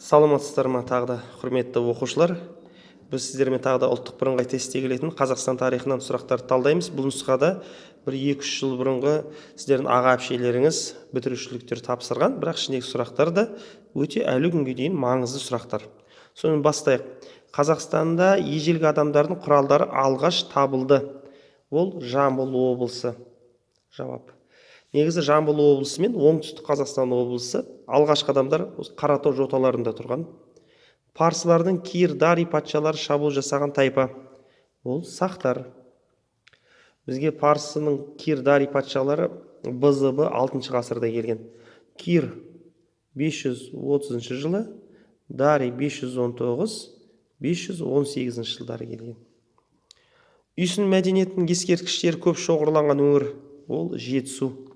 Саламатсыздар ма тағы да, құрметті оқушылар? Біз сіздермен тағы да ұлттық бірыңғай тестте келетін Қазақстан тарихынан сұрақтарды талдаймыз. Бұл нұсқада бір 2-3 жыл бұрынғы сіздердің аға әпшелеріңіз бітірушіліктер тапсырған, бірақ ішіндегі сұрақтар да өте әлі күнге дейін маңызды сұрақтар. Сонымен бастайық. Қазақстанда ежелгі адамдардың құралдары алғаш табылды. Ол Жамбыл облысы. Жауап. Негізі Жамбыл облысы мен Оңтүстік Қазақстан облысы алғашқы адамдар осы Қаратау жоталарында тұрған. Парсылардың Кир, Дарий патшалары шабуыл жасаған тайпа. Ол сақтар. Бізге парсының Кир, Дарий патшалары БЗБ 6 ғасырда келген. Кир 530 жылы, Дарий 519, 518 жылдары келген. Үйсін мәдениетінің ескерткіштері көп шоғырланған өңір ол Жетісу.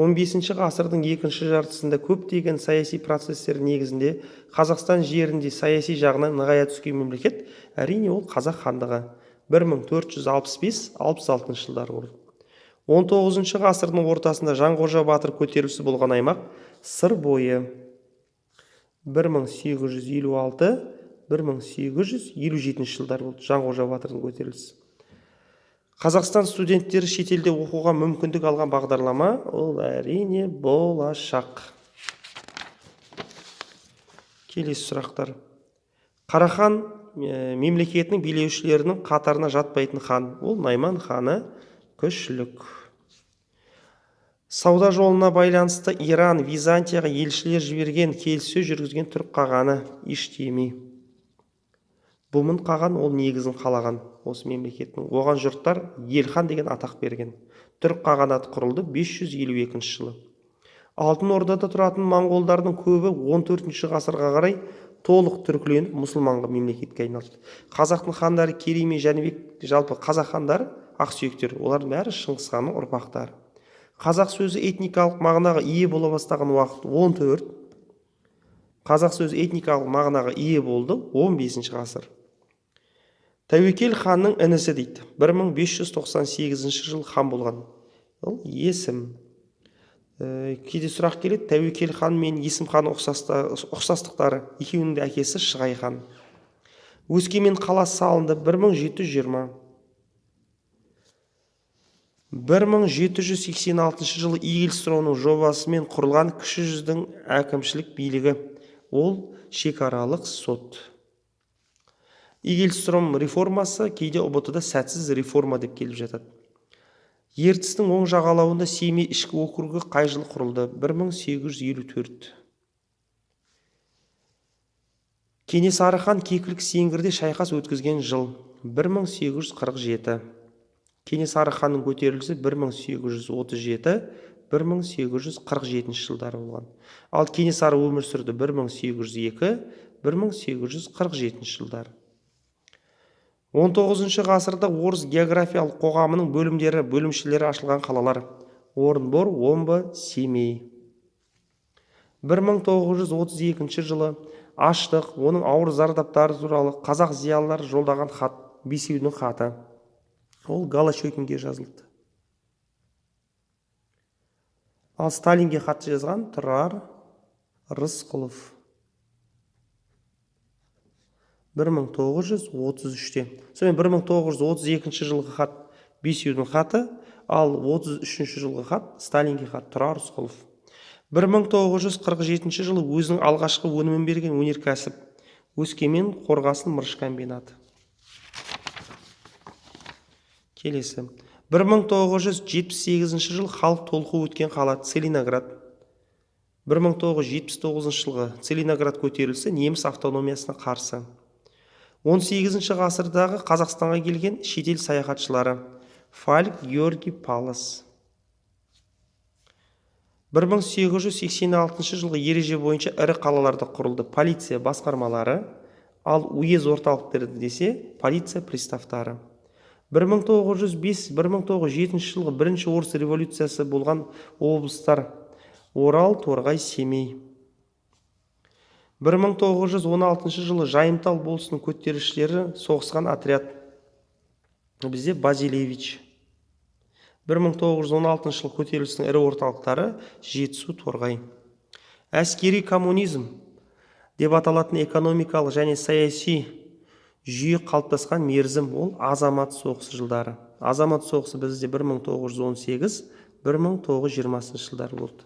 15 ғасырдың екінші жартысында көптеген саяси процестер негізінде Қазақстан жерінде саяси жағынан нығая түскен мемлекет, әрине ол Қазақ хандығы. 1465-66 жылдары құрылды. 19 ғасырдың ортасында Жанқожа батыр көтерілісі болған аймақ Сыр бойы. 1856-1857 жылдары болды Жанқожа батырдың көтерілісі. Қазақстан студенттері шетелде оқуға мүмкіндік алған бағдарлама ол әрине Болашақ. Келесі сұрақтар. Қарахан мемлекетінің билеушілерінің қатарына жатпайтын хан ол Найман ханы Күшлік. Сауда жолына байланысты Иран, Византияға елшілер жіберген, келіссөз жүргізген түрік қағаны Иштеми. Бумын қаған ол негізін қалаған осы мемлекеттің. Оған жұрттар Елхан деген атақ берген. Түрік қағанаты құрылды 552 жылы. Алтын Ордада тұратын моңғолдардың көбі 14 ғасырға қарай толық түркіленіп мұсылманға мемлекетке айналды. Қазақтың хандары Керей мен Жәнібек, жалпы қазақ хандары ақсүйектер, олардың бәрі Шыңғыс ханның ұрпақтары. Қазақ сөзі этникалық мағынаға ие бола бастаған уақыт 14. Қазақ сөзі этникалық мағынаға ие болды 15 ғасыр. Тәуекел ханның інісі дейді. 1598 жыл хан болған. Ол Есім. Кейде сұрақ келеді, Тәуекел хан мен Есім хан ұқсастықтары. Екеуінің де әкесі Шығай хан. Өскемен қаласы салынды 1720. 1786 жылы Игельстромның жобасымен құрылған Кіші жүздің әкімшілік билігі. Ол шекаралық сот. Игельстром реформасы кейде ҰБТ-да сәтсіз реформа деп келіп жатады. Ертістің оң жағалауында Семей ішкі округі қай жылы құрылды? 1854. Кенесары хан Кекілік Сеңгірде шайқас өткізген жыл 1847. Кенесары ханның көтерілісі 1837-1847 жылдары болған. Ал Кенесары өмір сүрді 1802-1847 жылдары. 19 ғасырда орыс географиялық қоғамының бөлімдері, бөлімшелері ашылған қалалар: Орынбор, Омбы, Семей. 1932 жылы аштық, оның ауыр зардаптары туралы қазақ зиялылары жолдаған хат, бесеудің хаты. Ол Голощёкинге жазылды. Ал Сталинге хат жазған Тұрар Рысқұлов. 1933-те. Сонымен 1932 жылғы хат бесеудің хаты, ал 33 жылғы хат Сталинге хат Тұрар Рысқұлов. 1947 жылы өзінің алғашқы өнімін берген өнеркәсіп Өскемен қорғасын мырыш комбинаты. Келесі. 1978 жыл халық толқуы өткен қала Целиноград. 1979 жылғы Целиноград көтерілісі неміс автономиясына қарсы. 18 ғасырдағы Қазақстанға келген шетел саяхатшылары Фальк, Георгий Паллас. 1886 жылғы ереже бойынша ірі қалаларда құрылды полиция басқармалары, ал уезд орталықтары десе полиция приставтары. 1905-1907 жылғы бірінші орыс революциясы болған облыстар Орал, Торғай, Семей. 1916 жылы Жайымтал болысының көтерілісшілері соғысқан отряд бізде Базилевич. 1916 жылы көтерілістің ірі орталықтары Жетісу, Торғай. Әскери коммунизм деп аталатын экономикалық және саяси жүйе қалыптасқан мерзім, ол азамат соғысы жылдары. Азамат соғысы бізде 1918-1920 жылдары болды.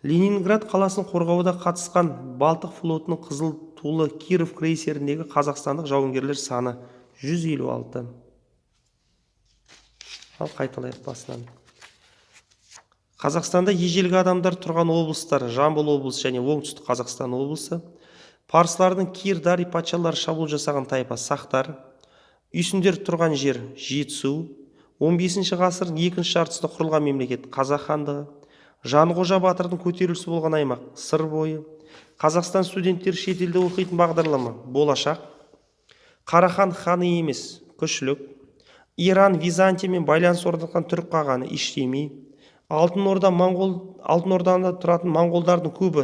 Ленинград қаласын қорғауда қатысқан Балтық флотының қызыл тулы Киров крейсеріндегі қазақстандық жауынгерлер саны 156. Ал қайталайық басынан. Қазақстанда ежелгі адамдар тұрған облыстар: Жамбыл облысы және Оңтүстік Қазақстан облысы. Парсылардың Кир, Дарий патшалары шабуыл жасаған тайпа — сақтар. Үйсіндер тұрған жер — Жетісу. 15 ғасырдың екінші жартысында құрылған мемлекет — Қазақ хандығы. Жанқожа батырдың көтерілісі болған аймақ — Сыр бойы. Қазақстан студенттері шетелде оқитын бағдарлама — Болашақ. Қарахан ханы емес, Күшлік. Иран, Византиямен байланыс орнатқан түрік қағаны — Иштеми. Алтын Орда моңғол Алтын Ордада тұратын моңғолдардың көбі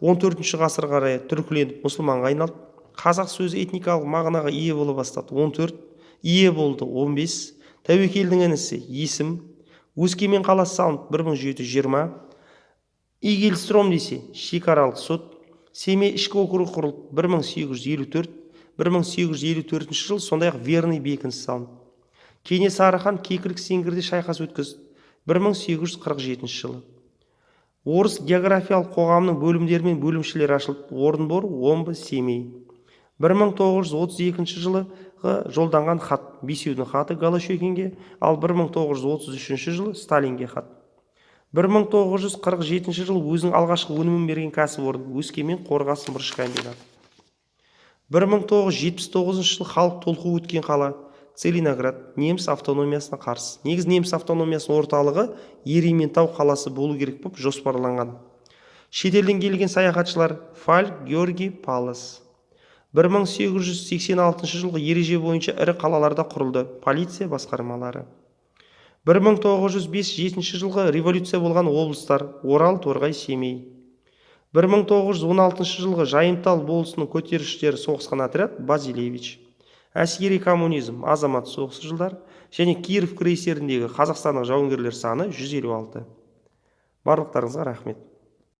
14 ғасырға қарай түркіленіп, мұсылманға айналды. Қазақ сөзі этникалық мағынаға ие бола бастады 14, ие болды 15. Тәуекелдің інісі — Есім. Өскемен қаласы салынды 1720. Игельстром десе, шекаралық сот. Семей ішкі округі құрылды 1854. 1854 жыл сондай ақ Верный бекінісі салынды. Кенесары хан Кекілік сеңгірде шайқас өткізді 1847 жылы. Орыс географиялық қоғамының бөлімдері мен бөлімшелері ашылды: Орынбор, Омбы, Семей. 1932 жылғы жолданған хат — Бесеудің хаты Голощекинге, ал 1933 жылы Сталинге хат. 1947 жылы өзінің алғашқы өнімін берген кәсіпорын — Өскемен қорғасын мырыш комбинаты. 1979 жылы халық толқуы өткен қала — Целиноград. Неміс автономиясына қарсы. Негізі неміс автономиясының орталығы Ерейментау қаласы болу керек болып жоспарланған. Шетелден келген саяхатшылар — Фальк Георгий Паллас. 1886 жылғы ереже бойынша ірі қалаларда құрылды полиция басқармалары. 1905-7 жылғы революция болған облыстар: Орал, Торғай, Семей. 1916 жылғы Жайымтал болысының көтерілісшілері соғысқан отряд — Базилевич. Әскери коммунизм, азамат соғысы жылдары және Киров крейсеріндегі қазақстандық жауынгерлер саны 156. Барлықтарыңызға рахмет.